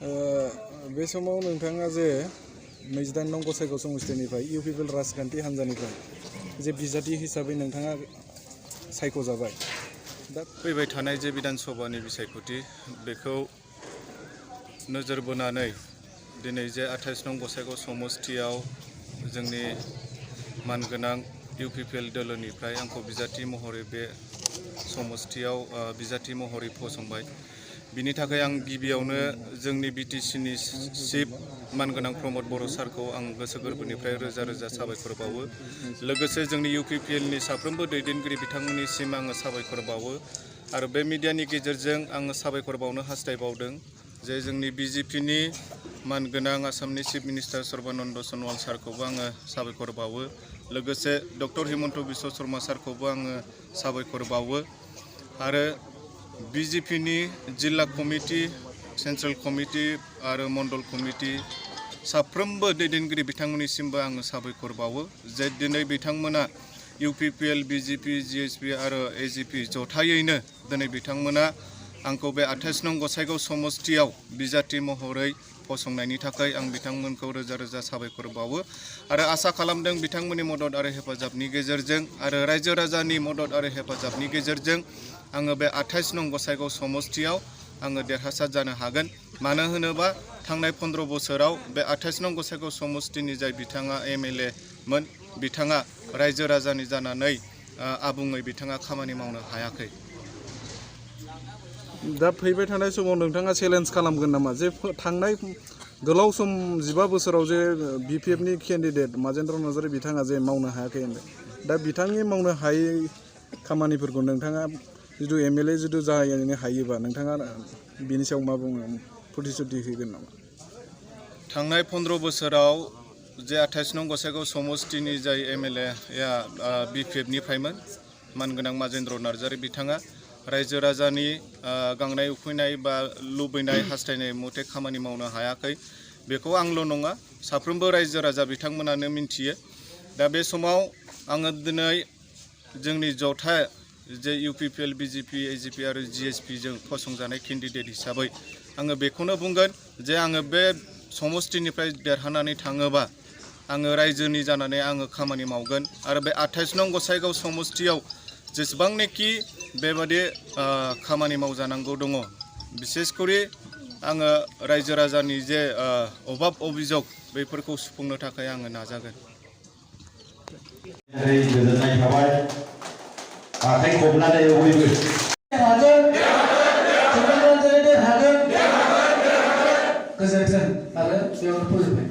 बे समाव नोंथाङा जे 28 नं गसाइगाव समस्थिनिफ्राय इउ पिपल राजखान्थि हान्जानिफ्राय जे बिजाथि हिसाबै नोंथाङा सायख'जाबाय दा फैबाय थानाय जे बिधान सभानि बिसायख'थि बेखौ नोजोर बोनानै दिनै जे 28 नं गसाइगाव समस्थियाव जोंनि मानगोनां इउ पिपल दोलोनिफ्राय आंखौ बिजाथि महरै बे समस्थियाव बिजाथि महरै फसंबाय। बिनि थाखाय आं गिबियावनो जोंनि बिटिसिनि चिफ मानगोनां प्रमद बर' सारखौ आं गोसो गोरबोनिफ्राय रोजा रोजा साबायखर बावो। लोगोसे जोंनि इउ पिपिएलनि साफ्रोमबो दैदेनगिरि बिथांमोननिसिम आङो साबायखर बावो आरो बे मिडियानि गेजेरजों आङो साबायखर बावनो हास्थायबावदों जे जोंनि बिजेपिनि मानगोनां आसामनि चिफ मिनिस्टार सर्बानन्द सन'वाल सारखौबो आङो साबायखर बावो। लोगोसे डक्टर हिमन्त बिश्व शर्मा सारखौबो आङो साबायखर बावो आरो बिजेपिनि जिल्ला कमिटि, सेन्ट्रेल कमिटि आरो मण्डल कमिटि साफ्रोमबो दैदेनगिरि बिथांमोननिसिमबो आङो साबायखर बावो जे दिनै बिथांमोना इउ पिपिएल, बिजेपि, जिएसपि आरो एजिपि जथायैनो दिनै बिथांमोना आंखौ बे 28 नं गसाइगाव समस्थियाव बिजाथि महरै फसंनायनि थाखाय आं बिथांमोनखौ रोजा रोजा साबायखर बावो आरो आसा खालामदों बिथांमोननि मदद आरो हेफाजाबनि गेजेरजों आरो रायजो राजानि मदद आरो हेफाजाबनि गेजेरजों आङो बे 28 नं गसाइगाव समस्थियाव आङो देरहासार जानो हागोन। मानो होनोबा थांनाय 15 बोसोराव बे 28 नं गसाइगाव समस्थिनि जाय बिथाङा एमएलए मोन बिथाङा रायजो राजानि जानानै आबुङै बिथाङा खामानि मावनो हायाखै। दा फैबाय थानाय समाव नोंथाङा चेलेन्ज खालामगोन नामा जे थांनाय गोलाव सम 15 बोसोराव जे बिपिएफनि केन्डिडेट माजेन्द्र नार्जारि बिथाङा जे मावनो हायाखै होनदों दा बिथांनि मावनो हायै खामानिफोरखौ नोंथाङा जिथु एमएलए जिथु जाहैनो हायोबा नोंथाङा बिनि सायाव मा बुङो प्रतिश्रुति होगोन नामा? थांनाय 15 बोसोराव जे 28 नं गसाइगाव समस्थिनि जाय एमएलएआ बिपिएफनिफ्रायमोन मानगोनां माजेन्द्र नार्जारि बिथाङा रायजो राजानि गांनाय उखैनाय बा लुबैनाय हास्थायनाय मथे खामानि मावनो हायाखै। बेखौ आंल' नङा साफ्रोमबो रायजो राजा बिथांमोनानो मिन्थियो। दा बे समाव आङो दिनै जोंनि जथाय जे इउ पिपिएल, बिजेपि, एजिपि आरो जिएसपिजों फसंजानाय केन्डिडेट हिसाबै आङो बेखौनो बुंगोन जे आङो बे समस्थिनिफ्राय देरहानानै थाङोबा आङो रायजोनि जानानै आङो खामानि मावगोन आरो बे 28 नं गसाइगाव समस्थियाव जेसेबांनाखि बेबादि खामानि मावजानांगौ दङ बिसेसकरि आङो रायजो राजानि जे अभाब अभियोग बेफोरखौ सुफुंनो थाखाय आङो नाजागोन। गोजोननाय थाबाय आखाइ खबनानै बयबो गोजोन्थों आरो बेयावनो फोजोबबाय।